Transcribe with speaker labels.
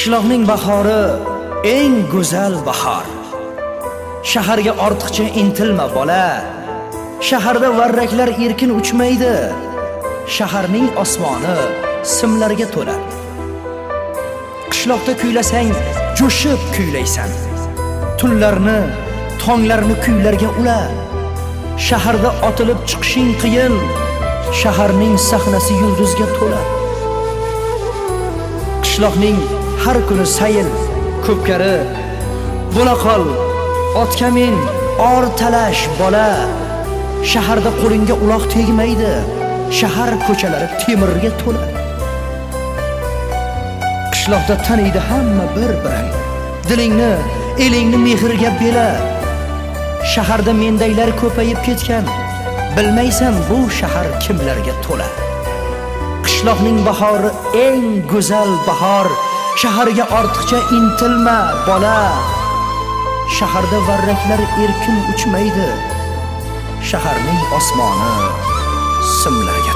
Speaker 1: Qishloqning bahori eng go'zal bahor. Shaharga ortiqcha intilma, bola. Shaharda varraklar erkin uchmaydi. Shaharning osmoni simlarga to'la. Qishloqda kuylasang, jo'shib kuylaysan. Tunlarni, tonglarni kuylarga ula. Shaharda otilib chiqishing qiyin. Shaharning sahnasi yulduzga to'la. Qishloqning har kuni sayil, ko'pkari. Bo'la qol, otga min, or talash, bola. Shaharda qo'lingga uloq tegmaydi. Shahar ko'chalari temirga to'la. Qishloqda taniydi hamma bir-birin. Dilingni, elingni mehrga bela. Shaharda mendaylar ko'payib ketgan. Bilmaysan, bu shahar kimlarga to'la. Qishloqning bahori eng go'zal bahor. Shaharga ortiqcha intilma, bola. Shaharda varraklar erkin uchmaydi. Shaharning osmoni simlarga